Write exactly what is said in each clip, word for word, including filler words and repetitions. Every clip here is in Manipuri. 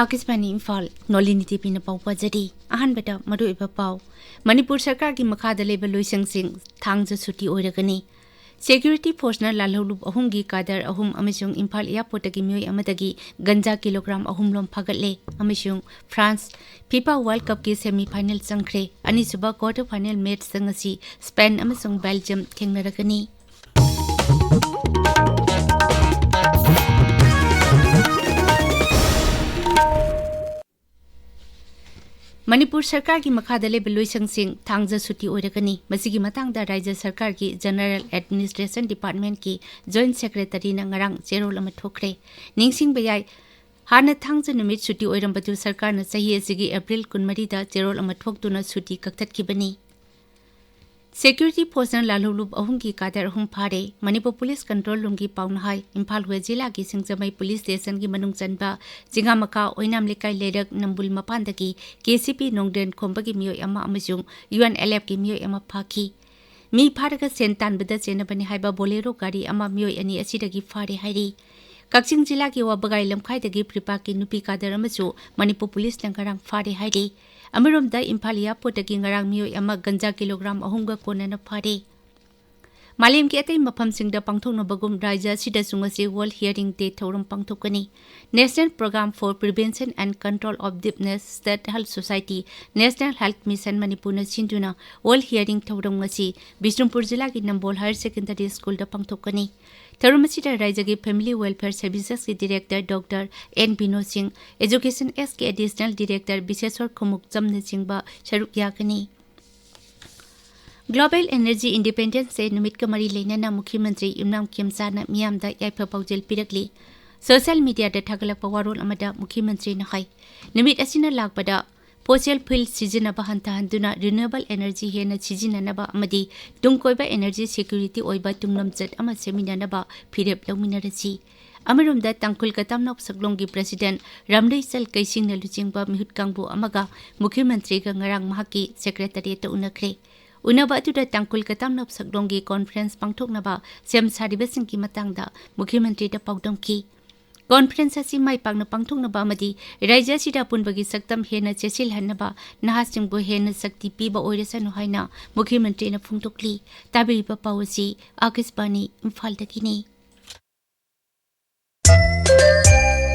ꯑꯥꯀꯥꯁꯕꯥꯅꯤ ꯏꯝꯐꯥꯜ, ꯅꯣꯂꯤꯅꯤ ꯇꯤꯄꯤꯅ ꯄꯥꯎ ꯄꯥꯖꯔꯤ꯫ ꯑꯍꯥꯟꯕꯗ ꯃꯔꯨꯑꯣꯏꯕ ꯄꯥꯎ꯫ ꯃꯅꯤꯄꯨꯔ ꯁꯔꯀꯥꯔꯒꯤ ꯃꯈꯥꯗ ꯂꯩꯕ ꯂꯣꯏꯁꯪꯁꯤꯡ ꯊꯥꯡꯖ ꯁꯨꯇꯤ ꯑꯣꯏꯔꯒꯅꯤ꯫ ꯁꯦꯀ꯭ꯌꯨꯔꯤꯇꯤ ꯐꯣꯔꯁꯅ ꯂꯥꯜꯍꯧꯂꯨꯞ ꯑꯍꯨꯝꯒꯤ ꯀꯥꯗꯔ ꯑꯍꯨꯝ ꯑꯃꯁꯨꯡ ꯏꯝꯐꯥꯜ ꯑꯦꯌꯥꯔꯄꯣꯔꯠꯇꯒꯤ ꯃꯤꯑꯣꯏ ꯑꯃꯗꯒꯤ ꯒꯟꯖꯥ ꯀꯤꯂꯣꯒ꯭ꯔꯥꯝ ꯑꯍꯨꯝ ꯂꯣꯝ ꯐꯥꯒꯠꯂꯦ ꯑꯃꯁꯨꯡ ꯐ꯭ꯔꯥꯟꯁ ꯐꯤꯐꯥ ꯋꯥꯔꯜꯗ ꯀꯞꯀꯤ ꯁꯦꯃꯤ ꯐꯥꯏꯅꯦꯜ ꯆꯪꯈ꯭ꯔꯦ꯫ ꯑꯅꯤꯁꯨꯕ ꯀ꯭ꯋꯥꯔꯇꯔ ꯐꯥꯏꯅꯦꯜ ꯃꯦꯆꯇ ꯉꯁꯤ ꯁ꯭ꯄꯦꯟ ꯑꯃꯁꯨꯡ ꯕꯦꯜꯖꯤꯌꯝ ꯊꯦꯡꯅꯔꯒꯅꯤ꯫ ꯃꯅꯤꯄꯨꯔ ꯁꯔꯀꯥꯔꯒꯤ ꯃꯈꯥꯗ ꯂꯩꯕ ꯂꯣꯏꯁꯪꯁꯤꯡ ꯊꯥꯡꯖ ꯁꯨꯇꯤ ꯑꯣꯏꯔꯒꯅꯤ꯫ ꯃꯁꯤꯒꯤ ꯃꯇꯥꯡꯗ ꯔꯥꯖ꯭ꯌ ꯁꯔꯀꯥꯔꯒꯤ ꯖꯦꯅꯔꯦꯜ ꯑꯦꯗꯃꯤꯅꯤꯁꯇ꯭ꯔꯦꯁꯟ ꯗꯤꯄꯥꯔꯠꯃꯦꯟꯠꯀꯤ ꯖꯣꯏꯟꯠ ꯁꯦꯀ꯭ꯔꯦꯇꯔꯤꯅ ꯉꯔꯥꯡ ꯆꯦꯔꯣꯜ ꯑꯃ ꯊꯣꯛꯈ꯭ꯔꯦ꯫ ꯅꯤꯡꯁꯤꯡꯕ ꯌꯥꯏ, ꯍꯥꯟꯅ ꯊꯥꯡꯖ ꯅꯨꯃꯤꯠ ꯁꯨꯇꯤ ꯑꯣꯏꯔꯝꯕꯗꯨ ꯁꯔꯀꯥꯔꯅ ꯆꯍꯤ ꯑꯁꯤꯒꯤ ꯑꯦꯄ꯭ꯔꯤꯜ ꯀꯨꯟꯃꯔꯤꯗ ꯆꯦꯔꯣꯜ ꯑꯃ ꯊꯣꯛꯇꯨꯅ ꯁꯨꯇꯤ ꯀꯛꯊꯠꯈꯤꯕꯅꯤ꯫ ꯁꯦꯀ꯭ꯌꯨꯔꯤꯇꯤ ꯐꯣꯔꯁꯅ ꯂꯥꯜꯍꯧꯂꯨꯞ ꯑꯍꯨꯝꯒꯤ ꯀꯥꯗꯔ ꯑꯍꯨꯝ ꯐꯥꯔꯦ꯫ ꯃꯅꯤꯄꯨꯔ ꯄꯨꯂꯤꯁ ꯀꯟꯇ꯭ꯔꯣꯜ ꯔꯨꯝꯒꯤ ꯄꯥꯎꯅ ꯍꯥꯏ, ꯏꯝꯐꯥꯜ ꯋꯦꯁ ꯖꯤꯂꯥꯒꯤ ꯁꯤꯡꯖꯃꯩ ꯄꯨꯂꯤꯁ ꯁ꯭ꯇꯦꯁꯟꯒꯤ ꯃꯅꯨꯡ ꯆꯟꯕ ꯆꯤꯉꯥꯃꯈꯥ ꯑꯣꯏꯅꯥꯝ ꯂꯩꯀꯥꯏ ꯂꯩꯔꯛ ꯅꯝꯕꯨꯜ ꯃꯄꯥꯟꯗꯒꯤ ꯀꯦ ꯁꯤ ꯄꯤ ꯅꯣꯡꯗ꯭ꯔꯦꯟ ꯈꯣꯝꯕꯒꯤ ꯃꯤꯑꯣꯏ ꯑꯃ ꯑꯃꯁꯨꯡ ꯌꯨ ꯑꯦꯟ ꯑꯦꯜ ꯑꯦꯐꯀꯤ ꯃꯤꯑꯣꯏ ꯑꯃ ꯐꯥꯈꯤ꯫ ꯃꯤ ꯐꯥꯔꯒ ꯁꯦꯟ ꯇꯥꯟꯕꯗ ꯆꯦꯟꯅꯕꯅꯤ ꯍꯥꯏꯕ ꯕꯣꯂꯦꯔꯣ ꯒꯥꯔꯤ ꯑꯃ ꯃꯤꯑꯣꯏ ꯑꯅꯤ ꯑꯁꯤꯗꯒꯤ ꯐꯥꯔꯦ ꯍꯥꯏꯔꯤ꯫ ꯀꯛꯆꯤꯡ ꯖꯤꯂꯥꯒꯤ ꯋꯥꯕꯒꯥꯏ ꯂꯝꯈꯥꯏꯗꯒꯤ ꯄ꯭ꯔꯤꯄꯥꯛꯀꯤ ꯅꯨꯄꯤ ꯀꯥꯗꯔ ꯑꯃꯁꯨ ꯃꯅꯤꯄꯨꯔ ꯄꯨꯂꯤꯁꯅ ꯉꯔꯥꯡ ꯐꯥꯔꯦ ꯍꯥꯏꯔꯤ꯫ ꯑꯃꯔꯣꯝꯗ ꯏꯝꯐꯥꯜ ꯑꯦꯌꯥꯔꯄꯣꯔꯠꯇꯒꯤ ꯉꯔꯥꯡ ꯃꯤꯑꯣꯏ ꯑꯃ ꯒꯟꯖꯥ ꯀꯤꯂꯣꯒ꯭ꯔꯥꯝ ꯑꯍꯨꯝꯒ ꯀꯣꯟꯅꯅ ꯐꯥꯔꯦ꯫ ꯃꯥꯂꯦꯝꯒꯤ ꯑꯇꯩ ꯃꯐꯝꯁꯤꯡꯗ ꯄꯥꯡꯊꯣꯛꯅꯕꯒꯨꯝ ꯔꯥꯖ꯭ꯌ ꯑꯁꯤꯗꯁꯨ ꯉꯁꯤ World Hearing Day ꯊꯧꯔꯝ ꯄꯥꯡꯊꯣꯛꯀꯅꯤ꯫ National Program for Prevention and Control of Deafness, State Health Society, National Health Mission ꯃꯅꯤꯄꯨꯔꯅ ꯁꯤꯟꯗꯨꯅ World Hearing ꯊꯧꯔꯝ ꯉꯁꯤ ꯕꯤꯁꯅꯨꯄꯨꯔ ꯖꯤꯂꯥꯒꯤ ꯅꯝꯕꯣꯜ ꯍꯥꯌꯔ ꯁꯦꯀꯦꯟꯗꯔꯤ ꯁ꯭ꯀꯨꯜꯗ ꯄꯥꯡꯊꯣꯛꯀꯅꯤ꯫ ꯊꯧꯔꯝ ꯑꯁꯤꯗ ꯔꯥꯖ꯭ꯌꯒꯤ Family Welfare Servicesꯀꯤ director doctor N Binod Singh, Education Sꯀꯤ ꯑꯦꯗꯤꯁꯅꯦꯜ ꯗꯤꯔꯦꯛꯇꯔ ꯕꯤꯁꯦꯁ꯭ꯋꯔ ꯈꯨꯃꯨꯛꯆꯝꯅꯆꯤꯡꯕ ꯁꯔꯨꯛ ꯌꯥꯒꯅꯤ꯫ Global Energy Independence Day ꯅꯨꯃꯤꯠꯀ ꯃꯔꯤ ꯂꯩꯅꯅ ꯃꯨꯈ꯭ꯌ ꯃꯟꯇ꯭ꯔꯤ ꯌꯨꯝꯅꯥꯝ ꯈꯦꯝꯆꯥꯟꯅ ꯃꯤꯌꯥꯝꯗ ꯌꯥꯏꯐ ꯄꯥꯎꯖꯦꯜ ꯄꯤꯔꯛꯂꯤ꯫ ꯁꯣꯁꯤꯌꯦꯜ ꯃꯤꯗꯤꯌꯥꯗ ꯊꯥꯒꯠꯂꯛꯄ ꯋꯥꯔꯣꯜ ꯑꯃꯗ ꯃꯨꯈ꯭ꯌ ꯃꯟꯇ꯭ꯔꯤꯅ ꯍꯥꯏ, ꯅꯨꯃꯤꯠ ꯑꯁꯤꯅ ꯂꯥꯛꯄꯗ ꯐꯣꯁꯤꯜ ꯐ꯭ꯌꯨꯜ ꯁꯤꯖꯤꯟꯅꯕ ꯍꯟꯊꯍꯟꯗꯨꯅ ꯔꯤꯅ꯭ꯌꯨꯑꯦꯕꯜ ꯑꯦꯅꯔꯖꯤ ꯍꯦꯟꯅ ꯁꯤꯖꯤꯟꯅꯅꯕ ꯑꯃꯗꯤ ꯇꯨꯡ ꯀꯣꯏꯕ ꯑꯦꯅꯔꯖꯤ ꯁꯦꯀ꯭ꯌꯨꯔꯤꯇꯤ ꯑꯣꯏꯕ ꯇꯨꯡꯂꯝꯆꯠ ꯑꯃ ꯁꯦꯝꯃꯤꯟꯅꯅꯕ ꯐꯤꯔꯦꯞ ꯂꯧꯃꯤꯟꯅꯔꯁꯤ꯫ ꯑꯃꯔꯣꯝꯗ ꯇꯥꯡꯈꯨꯜ ꯀꯇꯥꯝꯅꯥꯎꯞ ꯁꯛꯂꯣꯡꯒꯤ ꯄ꯭ꯔꯁꯤꯗꯦꯟꯠ ꯔꯝꯗꯩꯆꯜ ꯀꯩꯁꯤꯡꯅ ꯂꯨꯆꯤꯡꯕ ꯃꯤꯍꯨꯠ ꯀꯥꯡꯕꯨ ꯑꯃꯒ ꯃꯨꯈ꯭ꯌ ꯃꯟꯇ꯭ꯔꯤꯒ ꯉꯔꯥꯡ ꯃꯍꯥꯛꯀꯤ ꯁꯦꯀ꯭ꯔꯦꯇꯔꯤꯌꯦꯠꯇ ꯎꯅꯈ꯭ꯔꯦ꯫ ꯎꯅꯕ ꯑꯗꯨꯗ ꯇꯥꯡꯈꯨꯜ ꯀꯇꯥꯝꯅꯥꯎꯞ ꯁꯛꯂꯣꯡꯒꯤ ꯀꯣꯟꯐ꯭ꯔꯦꯟꯁ ꯄꯥꯡꯊꯣꯛꯅꯕ ꯁꯦꯝ ꯁꯥꯔꯤꯕꯁꯤꯡꯒꯤ ꯃꯇꯥꯡꯗ ꯃꯨꯈ꯭ꯌ ꯃꯟꯇ꯭ꯔꯤꯗ ꯄꯥꯎꯗꯝꯈꯤ꯫ ꯀꯣꯟꯐꯔꯦꯟꯁ ꯑꯁꯤ ꯃꯥꯏ ꯄꯥꯛꯅ ꯄꯥꯡꯊꯣꯛꯅꯕ ꯑꯃꯗꯤ ꯔꯥꯖ꯭ꯌ ꯑꯁꯤꯗ ꯑꯄꯨꯟꯕꯒꯤ ꯁꯛꯇꯝ ꯍꯦꯟꯅ ꯆꯦꯠꯁꯤꯜꯍꯟꯅꯕ ꯅꯍꯥꯁꯤꯡꯕꯨ ꯍꯦꯟꯅ ꯁꯛꯇꯤ ꯄꯤꯕ ꯑꯣꯏꯔꯁꯅꯨ ꯍꯥꯏꯅ ꯃꯨꯈ꯭ꯌꯃꯟꯇ꯭ꯔꯤꯅ ꯐꯣꯡꯗꯣꯛꯂꯤ꯫ ꯇꯥꯕꯤꯔꯤꯕ ꯄꯥꯎ ꯑꯁꯤ ꯑꯥꯀꯥꯁꯕꯥꯅꯤ ꯏꯝꯐꯥꯜꯗꯒꯤꯅꯤ꯫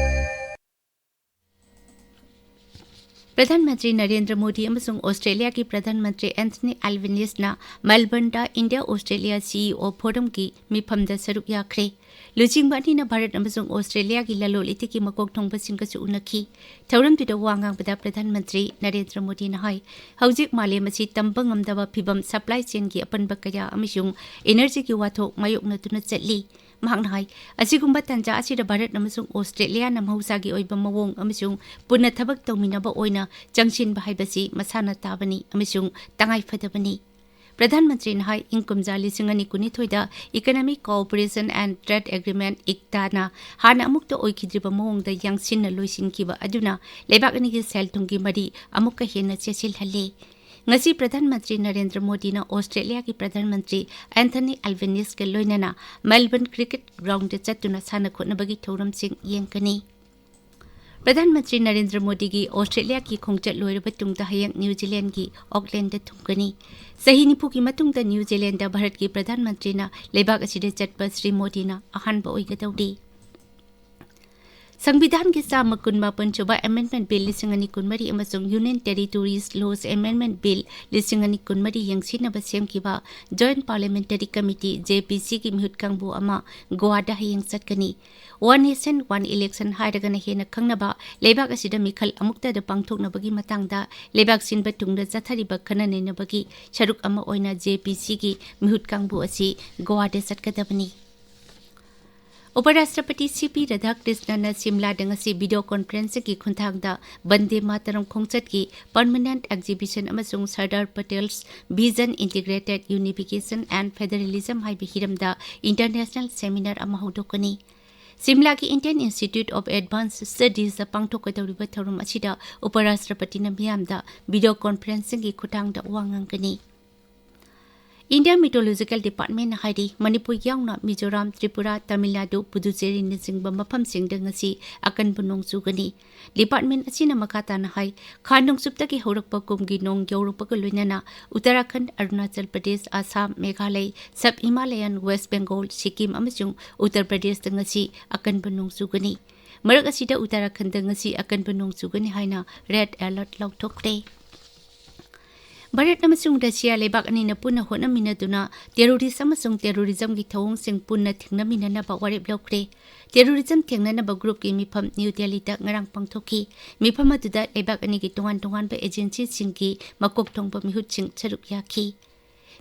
ꯄ꯭ꯔꯙꯥꯟ ꯃꯟꯇ꯭ꯔꯤ ꯅꯔꯦꯟꯗ꯭ꯔ ꯃꯣꯗꯤ ꯑꯃꯁꯨꯡ ꯑꯣꯁꯇ꯭ꯔꯦꯂꯤꯌꯥꯒꯤ ꯄ꯭ꯔꯙꯥꯟ ꯃꯟꯇ꯭ꯔꯤ ꯑꯦꯟꯊꯅꯤ ꯑꯦꯜꯕꯅꯤꯁꯅ ꯃꯦꯜꯕꯔꯟꯗ ꯏꯟꯗꯤꯌꯥ ꯑꯣꯁꯇ꯭ꯔꯦꯂꯤꯌꯥ ꯁꯤꯏꯑꯣ ꯐꯣꯔꯝꯒꯤ ꯃꯤꯐꯝꯗ ꯁꯔꯨꯛ ꯌꯥꯈ꯭ꯔꯦ꯫ ꯂꯨꯆꯤꯡꯕ ꯑꯅꯤꯅ ꯚꯥꯔꯠ ꯑꯃꯁꯨꯡ ꯑꯣꯁꯇ꯭ꯔꯦꯂꯤꯌꯥꯒꯤ ꯂꯂꯣꯟ ꯏꯇꯤꯛꯀꯤ ꯃꯀꯣꯛ ꯊꯣꯡꯕꯁꯤꯡꯒꯁꯨ ꯎꯅꯈꯤ꯫ ꯊꯧꯔꯝꯗꯨꯗ ꯋꯥ ꯉꯥꯡꯕꯗ ꯄ꯭ꯔꯙꯥꯟ ꯃꯟꯇ꯭ꯔꯤ ꯅꯔꯦꯟꯗ꯭ꯔ ꯃꯣꯗꯤꯅ ꯍꯥꯏ, ꯍꯧꯖꯤꯛ ꯃꯥꯂꯦꯝ ꯑꯁꯤ ꯇꯝꯕ ꯉꯝꯗꯕ ꯐꯤꯚꯝ, ꯁꯄ꯭ꯂꯥꯏ ꯆꯦꯟꯒꯤ ꯑꯄꯟꯕ ꯀꯌꯥ ꯑꯃꯁꯨꯡ ꯏꯅꯔꯖꯤꯒꯤ ꯋꯥꯊꯣꯛ ꯃꯥꯌꯣꯛꯅꯗꯨꯅ ꯆꯠꯂꯤ꯫ ꯃꯍꯥꯛꯅ ꯍꯥꯏ, ꯑꯁꯤꯒꯨꯝꯕ ꯇꯥꯟꯖꯥ ꯑꯁꯤꯗ ꯚꯥꯔꯠ ꯑꯃꯁꯨꯡ ꯑꯣꯁꯇ꯭ꯔꯦꯂꯤꯌꯥꯅ ꯃꯍꯧꯁꯥꯒꯤ ꯑꯣꯏꯕ ꯃꯑꯣꯡ ꯑꯃꯁꯨꯡ ꯄꯨꯟꯅ ꯊꯕꯛ ꯇꯧꯃꯤꯟꯅꯕ ꯑꯣꯏꯅ ꯆꯪꯁꯤꯟꯕ ꯍꯥꯏꯕꯁꯤ ꯃꯁꯥꯅ ꯇꯥꯕꯅꯤ ꯑꯃꯁꯨꯡ ꯇꯉꯥꯏꯐꯗꯕꯅꯤ꯫ ꯄ꯭ꯔꯙꯥꯟ ꯃꯟꯇ꯭ꯔꯤꯅ ꯍꯥꯏ, ꯏꯪ ꯀꯨꯝꯖꯥ ꯂꯤꯁꯤꯡ ꯑꯅꯤ ꯀꯨꯟꯅꯤꯊꯣꯏꯗ Economic Cooperation and Trade Agreement, ꯏꯛꯇꯥꯅ ꯍꯥꯟꯅ ꯑꯃꯨꯛꯇ ꯑꯣꯏꯈꯤꯗ꯭ꯔꯤꯕ ꯃꯑꯣꯡꯗ ꯌꯥꯡꯁꯤꯟꯅ ꯂꯣꯏꯁꯤꯟꯈꯤꯕ ꯑꯗꯨꯅ ꯂꯩꯕꯥꯛ ꯑꯅꯤꯒꯤ ꯁꯦꯜ ꯊꯨꯝꯒꯤ ꯃꯔꯤ ꯑꯃꯨꯛꯀ ꯍꯦꯟꯅ ꯆꯦꯠꯁꯤꯜꯍꯜꯂꯦ꯫ ꯉꯁꯤ ꯄ꯭ꯔꯙꯥꯟ ꯃꯟꯇ꯭ꯔꯤ ꯅꯔꯦꯟꯗ꯭ꯔ ꯃꯣꯗꯤꯅ ꯑꯣꯁꯇ꯭ꯔꯦꯂꯤꯌꯥꯒꯤ ꯄ꯭ꯔꯙꯥꯟ ꯃꯟꯇ꯭ꯔꯤ ꯑꯦꯟꯊꯅꯤ ꯑꯦꯜꯕꯦꯅꯤꯁꯀ ꯂꯣꯏꯅꯅ ꯃꯦꯜꯕꯔꯟ ꯀ꯭ꯔꯤꯀꯦꯠ ꯒ꯭ꯔꯥꯎꯟꯗ ꯆꯠꯇꯨꯅ ꯁꯥꯟꯅ ꯈꯣꯠꯅꯕꯒꯤ ꯊꯧꯔꯝꯁꯤꯡ ꯌꯦꯡꯒꯅꯤ꯫ ꯄ꯭ꯔꯙꯥꯟ ꯃꯟꯇ꯭ꯔꯤ ꯅꯔꯦꯟꯗ꯭ꯔ ꯃꯣꯗꯤꯒꯤ ꯑꯣꯁꯇ꯭ꯔꯦꯂꯤꯌꯥꯒꯤ ꯈꯣꯡꯆꯠ ꯂꯣꯏꯔꯕ ꯇꯨꯡꯗ ꯍꯌꯦꯡ ꯅ꯭ꯌꯨ ꯖꯤꯂꯦꯟꯗꯒꯤ ꯑꯣꯛꯂꯦꯟꯗ ꯊꯨꯡꯒꯅꯤ꯫ ꯆꯍꯤ ꯅꯤꯐꯨꯒꯤ ꯃꯇꯨꯡꯗ ꯅ꯭ꯌꯨ ꯖꯤꯂꯦꯟꯗ ꯚꯥꯔꯠꯀꯤ ꯄ꯭ꯔꯙꯥꯟ ꯃꯟꯇ꯭ꯔꯤꯅ ꯂꯩꯕꯥꯛ ꯑꯁꯤꯗ ꯆꯠꯄ ꯁ꯭ꯔꯤ ꯃꯣꯗꯤꯅ ꯑꯍꯥꯟꯕ ꯑꯣꯏꯒꯗꯧꯔꯤ꯫ ꯁꯪꯕꯤꯙꯥꯟꯒꯤ ꯆꯥꯝꯃ ꯀꯨꯟꯃꯥꯄꯟ ꯁꯨꯕ ꯑꯦꯃꯦꯟꯗꯃꯦꯟꯠ ꯕꯤꯜ ꯂꯤꯁꯤꯡ ꯑꯅꯤ ꯀꯨꯟꯃꯔꯤ ꯑꯃꯁꯨꯡ Union Territories Laws Amendment Bill ꯂꯤꯁꯤꯡ ꯑꯅꯤ ꯀꯨꯟꯃꯔꯤ ꯌꯦꯡꯁꯤꯟꯅꯕ ꯁꯦꯝꯈꯤꯕ Joint Parliamentary Committee, JPC ꯒꯤ ꯃꯤꯍꯨꯠ ꯀꯥꯡꯕꯨ ꯑꯃ ꯒꯣꯋꯥꯗ ꯍꯌꯦꯡ ꯆꯠꯀꯅꯤ꯫ One Nation, One Election ꯍꯥꯏꯔꯒꯅ ꯍꯦꯟꯅ ꯈꯪꯅꯕ ꯂꯩꯕꯥꯛ ꯑꯁꯤꯗ ꯃꯤꯈꯜ ꯑꯃꯨꯛꯇꯗ ꯄꯥꯡꯊꯣꯛꯅꯕꯒꯤ ꯃꯇꯥꯡꯗ ꯂꯩꯕꯥꯛ ꯁꯤꯟꯕ ꯊꯨꯡꯅ ꯆꯠꯊꯔꯤꯕ ꯈꯟꯅ ꯅꯩꯅꯕꯒꯤ ꯁꯔꯨꯛ ꯑꯃ ꯑꯣꯏꯅ JPC ꯒꯤ ꯃꯤꯍꯨꯠ ꯀꯥꯡꯕꯨ ꯑꯁꯤ ꯒꯣꯋꯥꯗ ꯆꯠꯀꯗꯕꯅꯤ꯫ ꯎꯄꯔꯥꯁꯇ꯭ꯔꯄꯇꯤ ꯁꯤ ꯄꯤ ꯔꯥꯙꯥꯀ꯭ꯔꯤꯁꯅꯟꯅ ꯁꯤꯝꯂꯥꯗ ꯉꯁꯤ video conferencing ꯒꯤ ꯈꯨꯠꯊꯥꯡꯗ ꯕꯟꯗꯦ ꯃꯥꯇꯔꯝ ꯈꯣꯡꯆꯠꯀꯤ permanent exhibition ꯑꯃꯁꯨꯡ Sardar Patel's Vision, Integrated Unification and Federalism ꯍꯥꯏꯕ ꯍꯤꯔꯝꯗ international seminar ꯑꯃ ꯍꯧꯗꯣꯛꯀꯅꯤ꯫ ꯁꯤꯝꯂꯥꯒꯤ Indian Institute of Advanced Studies ꯗ ꯄꯥꯡꯊꯣꯛꯀꯗꯧꯔꯤꯕ ꯊꯧꯔꯝ ꯑꯁꯤꯗ ꯎꯄꯔꯥꯁꯇ꯭ꯔꯄꯇꯤꯅ ꯃꯤꯌꯥꯝꯗ video conferencing ꯒꯤ ꯈꯨꯠꯊꯥꯡꯗ ꯋꯥ ꯉꯥꯡꯒꯅꯤ꯫ India Meteorological Departmentꯅ ꯍꯥꯏꯔꯤ, ꯃꯅꯤꯄꯨꯔ ꯌꯥꯎꯅ ꯃꯤꯖꯣꯔꯥꯝ, ꯇ꯭ꯔꯤꯄꯨꯔꯥ, ꯇꯥꯃꯤꯜ ꯅꯥꯗꯨ, ꯄꯨꯗꯨꯆꯦꯔꯤꯅꯆꯤꯡꯕ ꯃꯐꯝꯁꯤꯡꯗ ꯉꯁꯤ ꯑꯀꯟꯕ ꯅꯣꯡ ꯆꯨꯒꯅꯤ꯫ Department ꯑꯁꯤꯅ ꯃꯈꯥ ꯇꯥꯅ ꯍꯥꯏ, ꯈꯥ ꯅꯣꯡꯆꯨꯞꯇꯒꯤ ꯍꯧꯔꯛꯄ ꯀꯨꯝꯒꯤ ꯅꯣꯡ ꯌꯧꯔꯛꯄꯒ ꯂꯣꯏꯅꯅ ꯎꯠꯇꯔꯥꯈꯟꯗ, ꯑꯔꯨꯅꯥꯆꯜ ꯄ꯭ꯔꯗꯦꯁ, ꯑꯁꯥꯝ, ꯃꯦꯘꯥꯂꯌ, ꯁꯕ ꯍꯤꯃꯥꯂꯌꯟ, ꯋꯦꯁ ꯕꯦꯡꯒꯣꯜ, ꯁꯤꯛꯀꯤꯝ ꯑꯃꯁꯨꯡ ꯎꯠꯇꯔ ꯄ꯭ꯔꯗꯦꯁꯇ ꯉꯁꯤ ꯑꯀꯟꯕ ꯅꯣꯡ ꯆꯨꯒꯅꯤ꯫ ꯃꯔꯛ ꯑꯁꯤꯗ ꯎꯠꯇꯔꯥꯈꯟꯗ ꯉꯁꯤ ꯑꯀꯟꯕ ꯅꯣꯡ ꯆꯨꯒꯅꯤ ꯍꯥꯏꯅ red alert ꯂꯥꯎꯊꯣꯛꯈ꯭ꯔꯦ꯫ ꯚꯥꯔꯠ ꯑꯃꯁꯨꯡ ꯔꯁꯤꯌꯥ ꯂꯩꯕꯥꯛ ꯑꯅꯤꯅ ꯄꯨꯟꯅ ꯍꯣꯠꯅꯃꯤꯟꯅꯗꯨꯅ terrorist ꯑꯃꯁꯨꯡ terrorismꯒꯤ ꯊꯧꯑꯣꯡꯁꯤꯡ ꯄꯨꯟꯅ ꯊꯦꯡꯅꯃꯤꯟꯅꯅꯕ ꯋꯥꯔꯦꯞ ꯂꯧꯈ꯭ꯔꯦ꯫ Terrorism ꯊꯦꯡꯅꯅꯕ groupꯀꯤ ꯃꯤꯐꯝ ꯅ꯭ꯌꯨ ꯗꯦꯜꯂꯤꯗ ꯉꯔꯥꯡ ꯄꯥꯡꯊꯣꯛꯈꯤ꯫ ꯃꯤꯐꯝ ꯑꯗꯨꯗ ꯂꯩꯕꯥꯛ ꯑꯅꯤꯒꯤ ꯇꯣꯉꯥꯟ ꯇꯣꯉꯥꯟꯕ agencyꯁꯤꯡꯒꯤ ꯃꯀꯣꯛ ꯊꯣꯡꯕ ꯃꯤꯍꯨꯠꯁꯤꯡ ꯁꯔꯨꯛ ꯌꯥꯈꯤ꯫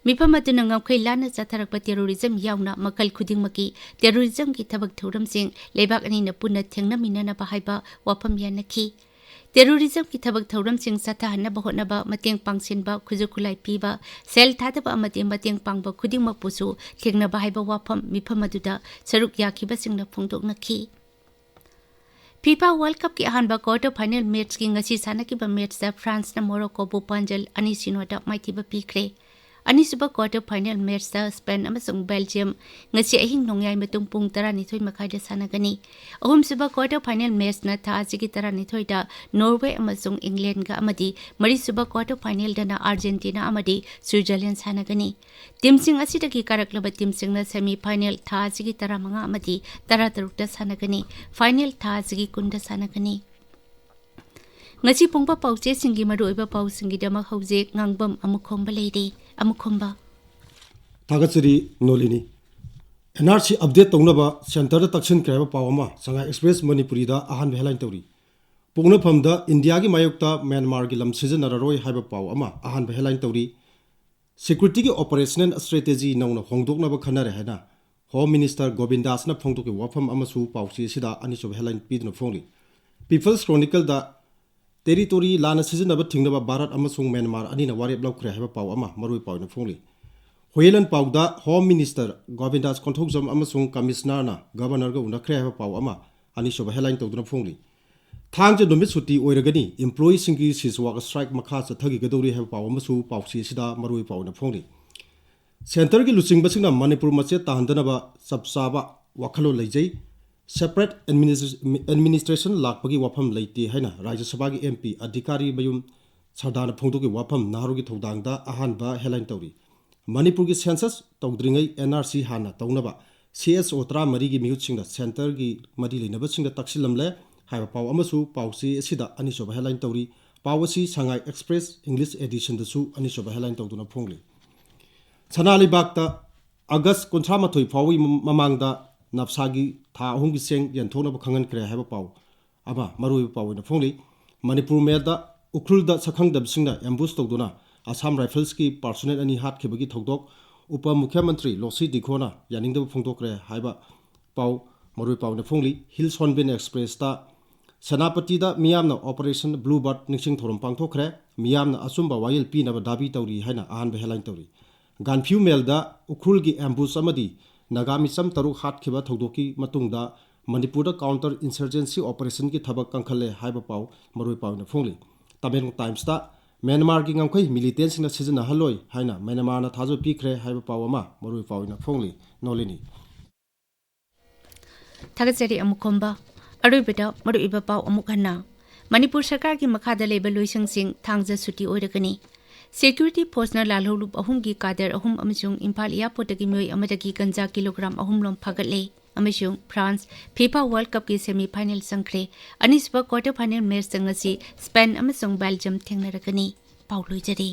ꯃꯤꯐꯝ ꯑꯗꯨꯅ ꯉꯝꯈꯩ ꯂꯥꯟꯅ ꯆꯠꯊꯔꯛꯄ terrorism ꯌꯥꯎꯅ ꯃꯈꯜ ꯈꯨꯗꯤꯡꯃꯛꯀꯤ terrorismꯒꯤ ꯊꯕꯛ ꯊꯧꯔꯝꯁꯤꯡ ꯂꯩꯕꯥꯛ ꯑꯅꯤꯅ ꯄꯨꯟꯅ ꯊꯦꯡꯅꯃꯤꯟꯅꯅꯕ ꯍꯥꯏꯕ ꯋꯥꯐꯝ ꯌꯥꯅꯈꯤ꯫ Terrorismꯒꯤ ꯊꯕꯛ ꯊꯧꯔꯝꯁꯤꯡ ꯆꯠꯊꯍꯟꯅꯕ ꯍꯣꯠꯅꯕ, ꯃꯇꯦꯡ ꯄꯥꯡꯁꯤꯟꯕ, ꯈꯨꯠꯁꯨ ꯈꯨꯠꯂꯥꯏ ꯄꯤꯕ, ꯁꯦꯜ ꯊꯥꯗꯕ ꯑꯃꯗꯤ ꯃꯇꯦꯡ ꯄꯥꯡꯕ ꯈꯨꯗꯤꯡꯃꯛꯄꯨꯁꯨ ꯊꯦꯡꯅꯕ ꯍꯥꯏꯕ ꯋꯥꯐꯝ ꯃꯤꯐꯝ ꯑꯗꯨꯗ ꯁꯔꯨꯛ ꯌꯥꯈꯤꯕꯁꯤꯡꯅ ꯐꯣꯡꯗꯣꯛꯅꯈꯤ꯫ FIFA World Cupꯀꯤ ꯑꯍꯥꯟꯕ quarter final matchꯀꯤ ꯉꯁꯤ ꯁꯥꯟꯅꯈꯤꯕ matchꯇ Franceꯅ Moroccoꯕꯨ ꯄꯥꯟꯖꯜ ꯑꯅꯤ ꯁꯤꯅꯣꯗ ꯃꯥꯏꯊꯤꯕ ꯄꯤꯈ꯭ꯔꯦ꯫ ꯑꯅꯤꯁꯨꯕ quarter final matchꯇ Spain ꯑꯃꯁꯨꯡ Belgium ꯉꯁꯤ ꯑꯍꯤꯡ ꯅꯣꯡꯌꯥꯏ ꯃꯇꯨꯡ ꯄꯨꯡ ꯇꯔꯥꯅꯤꯊꯣꯏ ꯃꯈꯥꯏꯗ ꯁꯥꯟꯅꯒꯅꯤ꯫ ꯑꯍꯨꯝꯁꯨꯕ quarter final matchꯅ ꯊꯥ ꯑꯁꯤꯒꯤ ꯇꯔꯥꯅꯤꯊꯣꯏꯗ Norway ꯑꯃꯁꯨꯡ Englandꯒ ꯑꯃꯗꯤ ꯃꯔꯤꯁꯨꯕ quarter finalꯗꯅ Argentina ꯑꯃꯗꯤ Switzerland ꯁꯥꯟꯅꯒꯅꯤ꯫ Teamꯁꯤꯡ ꯑꯁꯤꯗꯒꯤ ꯀꯥꯔꯛꯂꯕ teamꯁꯤꯡꯅ semi final ꯊꯥ ꯑꯁꯤꯒꯤ ꯇꯔꯥꯃꯉꯥ ꯑꯃꯗꯤ ꯇꯔꯥꯇꯔꯨꯛꯇ ꯁꯥꯟꯅꯒꯅꯤ꯫ Final ꯊꯥ ꯑꯁꯤꯒꯤ ꯀꯨꯟꯗ ꯁꯥꯟꯅꯒꯅꯤ꯫ ꯉꯁꯤ ꯐꯣꯡꯕ ꯄꯥꯎꯆꯦꯁꯤꯡꯒꯤ ꯃꯔꯨꯑꯣꯏꯕ ꯄꯥꯎꯁꯤꯡꯒꯤꯗꯃꯛ ꯍꯧꯖꯤꯛ ꯉꯥꯡꯕꯝ ꯑꯃꯨꯈꯣꯝꯕ ꯂꯩꯔꯦ꯫ ꯑꯃꯨꯈꯣꯝꯕ꯫ ꯊꯥꯒꯠꯆꯔꯤ ꯅꯣꯂꯤꯅꯤ꯫ NRC update ꯇꯧꯅꯕ centreꯗ ꯇꯛꯁꯤꯟꯈ꯭ꯔꯦ ꯍꯥꯏꯕ ꯄꯥꯎ ꯑꯃ ꯁꯉꯥꯏ Express ꯃꯅꯤꯄꯨꯔꯤꯗ ꯑꯍꯥꯟꯕ headline ꯇꯧꯔꯤ꯫ ꯄꯣꯛꯅꯐꯝꯗ ꯏꯟꯗꯤꯌꯥꯒꯤ ꯃꯥꯌꯣꯛꯇ ꯃ꯭ꯌꯥꯟꯃꯥꯔꯒꯤ ꯂꯝ ꯁꯤꯖꯤꯟꯅꯔꯔꯣꯏ ꯍꯥꯏꯕ ꯄꯥꯎ ꯑꯃ ꯑꯍꯥꯟꯕ headline ꯇꯧꯔꯤ꯫ Securityꯒꯤ operational strategy ꯅꯧꯅ ꯍꯣꯡꯗꯣꯛꯅꯕ ꯈꯟꯅꯔꯦ ꯍꯥꯏꯅ Home Minister ꯒꯣꯕꯤꯟꯗꯥꯁꯅ ꯐꯣꯡꯗꯣꯛꯈꯤꯕ ꯋꯥꯐꯝ ꯑꯃꯁꯨ ꯄꯥꯎꯆꯦ ꯑꯁꯤꯗ ꯑꯅꯤꯁꯨꯕ headline ꯄꯤꯗꯨꯅ ꯐꯣꯡꯂꯤ꯫ People's Chronicleꯗ territory ꯂꯥꯟꯅ ꯁꯤꯖꯤꯟꯅꯕ ꯊꯤꯡꯅꯕ ꯚꯥꯔꯠ ꯑꯃꯁꯨꯡ ꯃ꯭ꯌꯥꯟꯃꯥꯔ ꯑꯅꯤꯅ ꯋꯥꯔꯦꯞ ꯂꯧꯈ꯭ꯔꯦ ꯍꯥꯏꯕ ꯄꯥꯎ ꯑꯃ ꯃꯔꯨꯑꯣꯏ ꯄꯥꯎ ꯑꯣꯏꯅ ꯐꯣꯡꯂꯤ꯫ ꯍꯨꯌꯦꯟꯂꯟꯄꯥꯎꯗ Home Minister ꯒꯣꯕꯤꯟꯗꯥꯁ ꯀꯣꯟꯊꯧꯖꯝ ꯑꯃꯁꯨꯡ Commissionerꯅ Governorꯒ ꯎꯅꯈ꯭ꯔꯦ ꯍꯥꯏꯕ ꯄꯥꯎ ꯑꯃ ꯑꯅꯤꯁꯨꯕ headline ꯇꯧꯗꯨꯅ ꯐꯣꯡꯂꯤ꯫ ꯊꯥꯡꯖ ꯅꯨꯃꯤꯠ ꯁꯨꯇꯤ ꯑꯣꯏꯔꯒꯅꯤ, employeeꯁꯤꯡꯒꯤ cease work strike ꯃꯈꯥ ꯆꯠꯊꯈꯤꯒꯗꯧꯔꯤ ꯍꯥꯏꯕ ꯄꯥꯎ ꯑꯃꯁꯨ ꯄꯥꯎꯆꯦ ꯑꯁꯤꯗ ꯃꯔꯨꯑꯣꯏ ꯄꯥꯎ ꯑꯣꯏꯅ ꯐꯣꯡꯂꯤ꯫ ꯁꯦꯟꯇꯔꯒꯤ ꯂꯨꯆꯤꯡꯕꯁꯤꯡꯅ ꯃꯅꯤꯄꯨꯔ ꯃꯆꯦꯠ ꯇꯥꯍꯟꯗꯅꯕ ꯆꯞ ꯆꯥꯕ ꯋꯥꯈꯜꯂꯣꯟ ꯂꯩꯖꯩ꯫ Separate administration ꯂꯥꯛꯄꯒꯤ ꯋꯥꯐꯝ ꯂꯩꯇꯦ ꯍꯥꯏꯅ ꯔꯥꯖ꯭ꯌ ꯁꯚꯥꯒꯤ M P ꯑꯙꯤꯀꯥꯔꯤ ꯃꯌꯨꯝ ꯁꯔꯗꯥꯅ ꯐꯣꯡꯗꯣꯛꯈꯤꯕ ꯋꯥꯐꯝ ꯅꯍꯥꯔꯣꯜꯒꯤ ꯊꯧꯗꯥꯡꯗ ꯑꯍꯥꯟꯕ headline ꯇꯧꯔꯤ꯫ ꯃꯅꯤꯄꯨꯔꯒꯤ census ꯇꯧꯗ꯭ꯔꯤꯉꯩ N R C ꯍꯥꯟꯅ ꯇꯧꯅꯕ C S O ꯇꯔꯥꯃꯔꯤꯒꯤ ꯃꯤꯍꯨꯠꯁꯤꯡꯅ ꯁꯦꯟꯇꯔꯒꯤ ꯃꯔꯤ ꯂꯩꯅꯕꯁꯤꯡꯗ ꯇꯛꯁꯤꯜꯂꯝꯂꯦ ꯍꯥꯏꯕ ꯄꯥꯎ ꯑꯃꯁꯨ ꯄꯥꯎꯆꯦ ꯑꯁꯤꯗ ꯑꯅꯤꯁꯨꯕ headline ꯇꯧꯔꯤ꯫ ꯄꯥꯎ ꯑꯁꯤ ꯁꯉꯥꯏ Express English editionꯗꯁꯨ ꯑꯅꯤꯁꯨꯕ headline ꯇꯧꯗꯨꯅ ꯐꯣꯡꯂꯤ꯫ ꯁꯅꯥ ꯂꯩꯕꯥꯛꯇ ꯑꯥꯒꯁ ꯀꯨꯟꯊ꯭ꯔꯥ ꯃꯥꯊꯣꯏ ꯐꯥꯎꯕꯒꯤ ꯃꯃꯥꯡꯗ ꯅꯞꯁꯥꯒꯤ ꯊꯥ ꯑꯍꯨꯝꯒꯤ ꯆꯦꯡ ꯌꯦꯟꯊꯣꯛꯅꯕ ꯈꯪꯍꯟꯈ꯭ꯔꯦ ꯍꯥꯏꯕ ꯄꯥꯎ ꯑꯃ ꯃꯔꯨꯑꯣꯏꯕ ꯄꯥꯎ ꯑꯣꯏꯅ ꯐꯣꯡꯂꯤ꯫ ꯃꯅꯤꯄꯨꯔ ꯃꯦꯜꯗ ꯎꯈ꯭ꯔꯨꯜꯗ ꯁꯛꯈꯪꯗꯕꯁꯤꯡꯅ ambush ꯇꯧꯗꯨꯅ ꯑꯁꯥꯝ ꯔꯥꯏꯐꯜꯁꯀꯤ personnel ꯑꯅꯤ ꯍꯥꯠꯈꯤꯕꯒꯤ ꯊꯧꯗꯣꯛ ꯎꯄ ꯃꯨꯈ꯭ꯌ ꯃꯟꯇ꯭ꯔꯤ ꯂꯣꯁꯤ ꯗꯤꯈꯣꯅ ꯌꯥꯅꯤꯡꯗꯕ ꯐꯣꯡꯗꯣꯛꯈ꯭ꯔꯦ ꯍꯥꯏꯕ ꯄꯥꯎ ꯃꯔꯨꯑꯣꯏ ꯄꯥꯎ ꯑꯣꯏꯅ ꯐꯣꯡꯂꯤ꯫ ꯍꯤꯜ ꯁꯣꯟꯕꯤꯟ ꯑꯦꯛꯁꯄ꯭ꯔꯦꯁꯇ ꯁꯦꯅꯥꯄꯇꯤꯗ ꯃꯤꯌꯥꯝꯅ Operation Blue Bird ꯅꯤꯡꯁꯤꯡ ꯊꯧꯔꯝ ꯄꯥꯡꯊꯣꯛꯈ꯭ꯔꯦ꯫ ꯃꯤꯌꯥꯝꯅ ꯑꯆꯨꯝꯕ ꯋꯥꯌꯦꯜ ꯄꯤꯅꯕ ꯗꯥꯕꯤ ꯇꯧꯔꯤ ꯍꯥꯏꯅ ꯑꯍꯥꯟꯕ headline ꯇꯧꯔꯤ꯫ ꯒꯥꯟꯐꯤꯌꯨ ꯃꯦꯜꯗ ꯎꯈ꯭ꯔꯨꯜꯒꯤ ambush ꯑꯃꯗꯤ ꯅꯥꯒꯥ ꯃꯤꯆꯝ ꯇꯔꯨꯛ ꯍꯥꯠꯈꯤꯕ ꯊꯧꯗꯣꯛꯀꯤ ꯃꯇꯨꯡꯗ ꯃꯅꯤꯄꯨꯔꯗ counter insurgency operationꯒꯤ ꯊꯕꯛ ꯀꯟꯈꯠꯂꯦ ꯍꯥꯏꯕ ꯄꯥꯎ ꯃꯔꯨꯑꯣꯏ ꯄꯥꯎ ꯑꯣꯏꯅ ꯐꯣꯡꯂꯤ꯫ ꯇꯃꯦꯡꯂꯣꯡ ꯇꯥꯏꯝꯁꯇ ꯃ꯭ꯌꯥꯟꯃꯥꯔꯒꯤ ꯉꯝꯈꯩ militantꯁꯤꯡꯅ ꯁꯤꯖꯤꯟꯅꯍꯜꯂꯣꯏ ꯍꯥꯏꯅ ꯃ꯭ꯌꯥꯟꯃꯥꯔꯅ ꯊꯥꯖꯕ ꯄꯤꯈ꯭ꯔꯦ ꯍꯥꯏꯕ ꯄꯥꯎ ꯑꯃ ꯃꯔꯨꯑꯣꯏ ꯄꯥꯎ ꯑꯣꯏꯅ ꯐꯣꯡꯂꯤ꯫ ꯅꯣꯂꯤꯅꯤ꯫ ꯊꯥꯒꯠꯆꯔꯤ ꯑꯃꯨꯛ ꯈꯣꯝꯕ꯫ ꯑꯔꯣꯏꯕꯗ ꯃꯔꯨꯑꯣꯏꯕ ꯄꯥꯎ ꯑꯃꯨꯛ ꯍꯟꯅ꯫ ꯃꯅꯤꯄꯨꯔ ꯁꯔꯀꯥꯔꯒꯤ ꯃꯈꯥꯗ ꯂꯩꯕ ꯂꯣꯏꯁꯪꯁꯤꯡ ꯊꯥꯡꯖ ꯁꯨꯇꯤ ꯑꯣꯏꯔꯒꯅꯤ꯫ Security forceꯅ ꯂꯥꯜꯍꯧꯂꯨꯞ ꯑꯍꯨꯝꯒꯤ ꯀꯥꯗꯔ ꯑꯍꯨꯝ ꯑꯃꯁꯨꯡ ꯏꯝꯐꯥꯜ airportꯇꯒꯤ ꯃꯤꯑꯣꯏ ꯑꯃꯗꯒꯤ ꯒꯟꯖꯥ kilogram ꯑꯍꯨꯝ ꯂꯣꯝ ꯐꯥꯒꯠꯂꯦ꯫ ꯑꯃꯁꯨꯡ France FIFA World Cupꯀꯤ semi final ꯆꯪꯈ꯭ꯔꯦ꯫ ꯑꯅꯤꯁꯨꯕ quarter final matchꯇ ꯉꯁꯤ Spain ꯑꯃꯁꯨꯡ Belgium ꯊꯦꯡꯅꯔꯒꯅꯤ꯫ ꯄꯥꯎ ꯂꯣꯏꯖꯔꯦ꯫